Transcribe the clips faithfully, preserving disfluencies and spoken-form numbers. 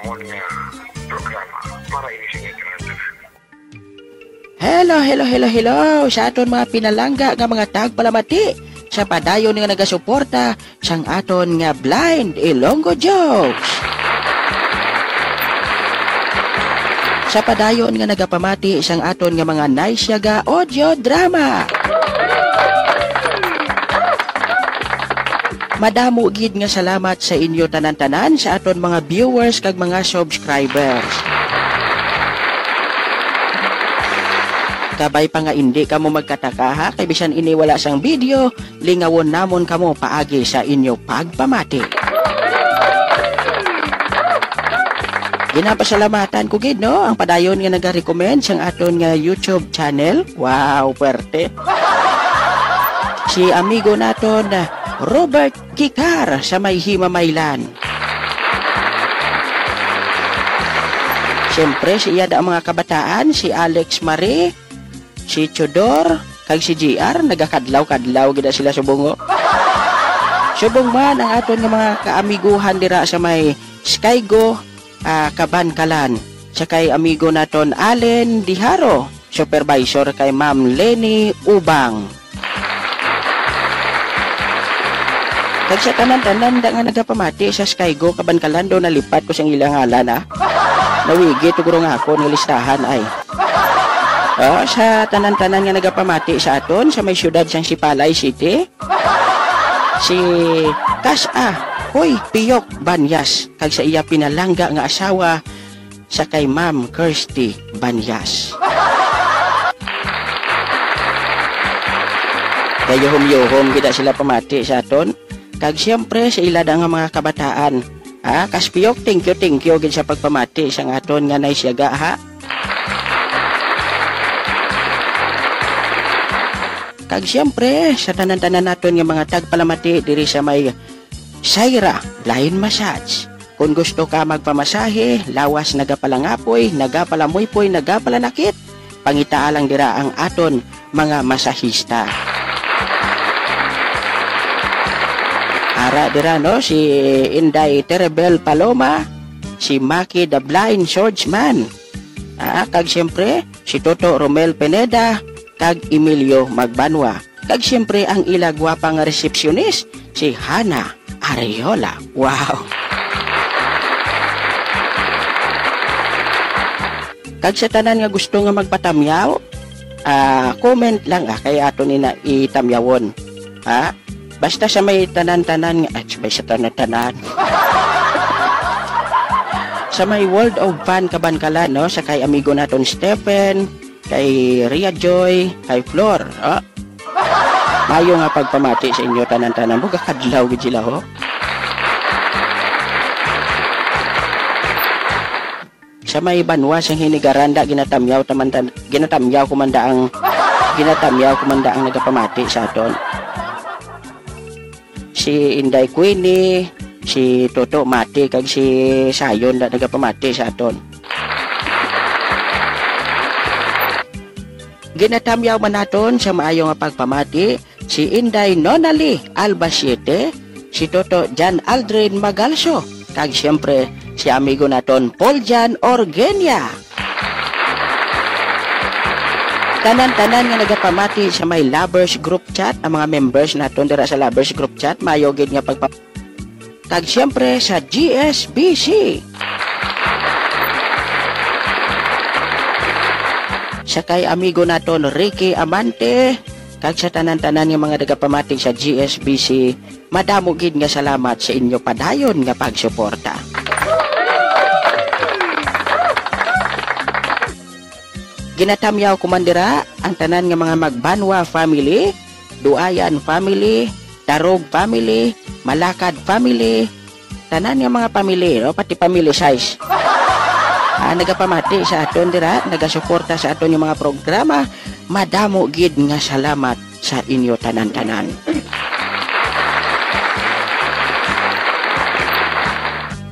Mo nga programa para ini sa inyo tanan. Hello, hello, hello, hello sa aton mga pinalangga nga mga tagpalamati, sa padayon nga nagasuporta sang aton nga Blind Ilonggo Jokes. Sa padayon nga nagapamati sang aton nga mga Nice Yaga audio drama. Madamo gid nga salamat sa inyo tanan-tanan, sa aton mga viewers kag mga subscribers. Kabay pa nga indi kamo magkataka, ha, kay bisan ini wala sang video, lingawon namon kamo paagi sa inyo pagpamati. Ginapasalamatan ko gid, no, ang padayon nga nagarecommend sang aton nga YouTube channel. Wow, puwerte. Si amigo naton, Robert Kikar sa may Himamaylan. Siyempre, si iya da ang mga kabataan, si Alex Marie, si Chodor, kag si G R, nagakadlaw-kadlaw gid na sila subong, oh. Subong man ang aton nga mga kaamiguhan dira sa may Skygo, ah, Kabankalan, sa kay amigo naton Allen Diharo, supervisor kay Ma'am Lenny Ubang. Kag sa tanan-tanan da nga nagapamati sa Skygo, Kabankalan, daw nalipat ko sang ilang ngalan, ah. Nawigi to guro nga ako nga listahan, ay. Oh, sa tanan-tanan nga nagapamati sa aton, sa may siyudad sang Sipalay City, si Kas-a, hoy, Piyok Banyas, kag sa iya pinalangga nga asawa, sa kay Ma'am Kirsty Banyas. Gayuhom-yuhom gid sila pamati sa aton. Kag siyempre, sa ila da nga mga kabataan. Ah, Kaspiyok, thank you, thank you gid sa pagpamati sang aton nga Nice Yaga, ha. Kag siyempre, sa tanan-tanan naton nga mga tagpalamati diri sa may Shaira Blind Massage. Kung gusto ka magpamasahe, lawas nagapalangapoy, nagapalamuypoy, nagapalanakit, pangitaa lang dira ang aton mga masahista. Ara dira, no, si Inday Terebel Paloma, si Maki the Blind Swordsman. Ah, kag siyempre, si Toto Romel Pineda, kag Emilio Magbanwa. Kag siyempre, ang ila gwapa nga resepsyonis, si Hana Ariola. Wow! Kag sa tanan nga gusto nga magpatamyaw, ah, comment lang, ah, kay ato ni na itamyawon. Ha? Basta sa may tanan-tanan nga, ah, sa may sa tanan-tanan. Sa may World of Fun Kabankalan, no? Sa kay amigo naton Stephen, kay Ria Joy, kay Flor, oh. Mayo nga pagpamati sa inyo tanan-tanan. Magakadlaw gid sila, ho. Sa may banwa sang Hinigaranda, ginatamyaw taman tan-, ginatamyaw ko man da ang, ginatamyaw ko man da ang nagapamati sa aton. Si Inday Queenie, si Toto Mati, kag si Sayon na nagapamati sa aton. Ginatamyaw man naton sa maayo nga pagpamati si Inday Nonali Albasiete, si Toto Jan Aldrin Magalso, kag siyempre si amigo naton Paul Jan Orgenia. Tanan-tanan nga nagapamati sa may Lovers Group Chat, ang mga members naton dira sa Lovers Group Chat, mayo gid nga pagpa-, kag siyempre sa G S B C. Sa kay amigo naton Ricky Amante, kag sa tanan-tanan nga mga nagapamati sa G S B C, madamo gid nga salamat sa inyo padayon nga pagsuporta. Ginatamyaw ko man dira ang tanan nga mga Magbanwa family, Duayan family, Tarog family, Malakad family, tanan nga mga family, no? Pati family size. Ah, nagapamati sa aton dira, nagasuporta sa aton nga mga programa. Madamo gid nga salamat sa inyo tanan-tanan.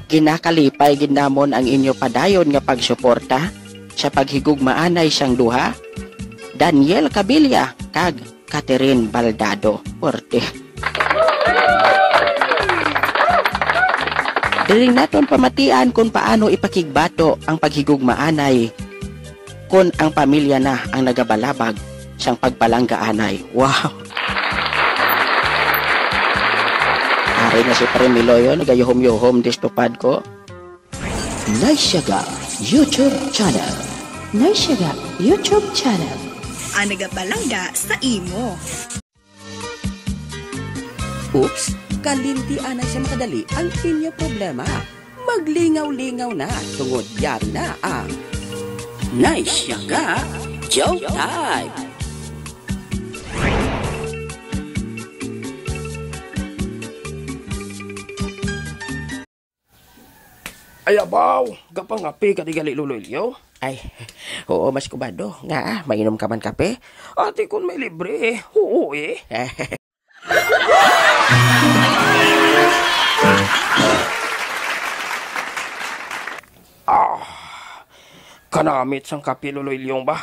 Ginakalipay gid namon ang inyo padayon nga pagsuporta sa paghigugmaanay sang duha, Daniel Cabilia kag Catherine Baldado. Puwerte. Diri naton pamatian kon paano ipakigbato ang paghigugmaanay kon ang pamilya na ang nagabalabag sang pagpalanggaanay. Wow! Ari na si Pre Miloy, oh, nagayuhom-yuhom, distupad ko. Naisyaga YouTube Channel. Naisyaga YouTube Channel. Ang nagapalangga sa imo. Oops, kalimti anay sa makadali ang inyo problema. Maglingaw-lingaw na tungod yari na ang Naisyaga Joke Time. Ay, abaw, gapangapi ka di gali, Lolo Ilyo? Ay, oo, Mas Kubado. Nga, ah, mainom ka man kape? Ati, kung may libre, eh. Oo, eh. Ah, kanamit sang kape, Lolo Ilyong ba?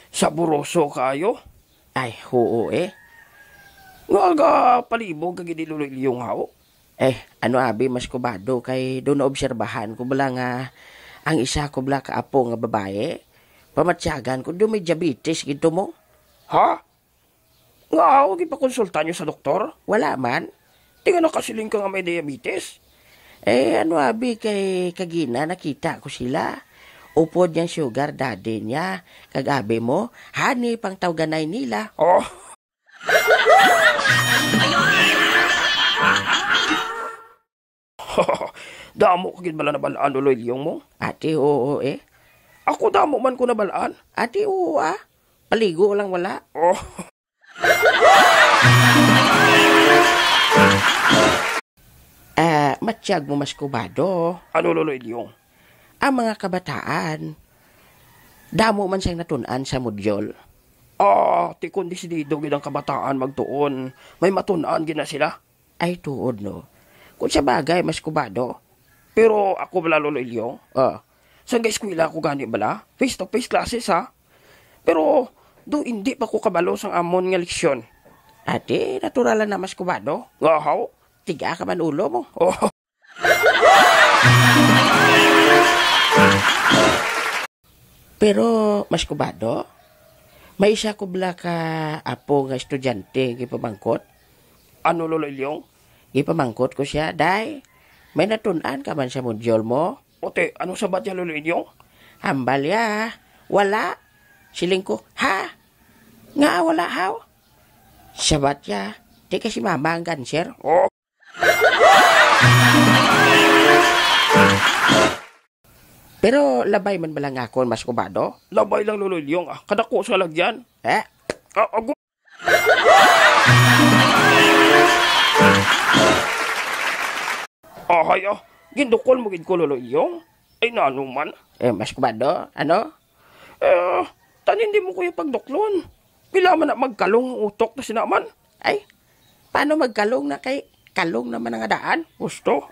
Saboroso kaayo. Ay, oo, eh. Nga aga palibog ka gid ni Lolo Ilyong, haw? Eh, ano abi, Mas Kubado, kay do naobserbahan ko bala nga ang isa ko bala ka apo nga babayi, pamatyagan ko do may diabetes gid to mo. Ha? Nga, aw, gipakonsulta niyo sa doktor? Wala man. Di nga nakasiling ka nga may diabetes? Eh, ano abi, kay kagina nakita ko sila. Upod niyang sugar daddy niya. Kag abi mo, honey pang tawganay nila. Oh. Damo ka gid bala nabal-an, Lolo Ilyong mo? Ati, oo, eh. Ako damo man ko nabal-an? Ati, oo, ah. Paligo lang wala. Oh. Ah, matyag mo, Mas Kubado. Ano, Lolo Ilyong? Ang mga kabataan, damo man sang natun-an sa modyol. Ah, ti kon desidido gid ang kabataan magtuon, may matun-an gid na sila. Ay, tuod, no? Kung sa bagay, Mas Kubado. Pero ako bala, Lolo Ilyong, ah, sang eskwela ako gani bala, face-to-face classes, ha? Pero, do hindi pa ko kabalo sang amon nga leksyon. Ati, natural na, Mas Kubado. Nga, haw? Tiga ka man ulo mo. Oh. Pero, Mas Kubado, may isa ko bala ka apo nga estudyante gipamangkot. Ano, Lolo Ilyong? Gipamangkot ko siya, "Day, may natun-an ka man sa modyol mo?" Ote, ano sabat niya, Lolo Ilyong? Hambal ya, "Wala." Siling ko, "Ha? Nga wala, haw?" Sabat ya, "Di kay si mama ang cancer." Oh. Pero labay man bala nga akon, Mas Kubado? Labay lang, Lolo Ilyong, ah. Kadako sa lagyan. Eh? Ah, ago. Ahay, ah. Gindukol mo gid ko, Lolo Ilyong. Ay, nano man? Eh, Mas Kubado, ano? Eh, tanin di mo kuya pagduklon. Pila man na magkalong ang utok na sinaman? Ay, paano magkalong na kay kalong naman ang daan? Gusto.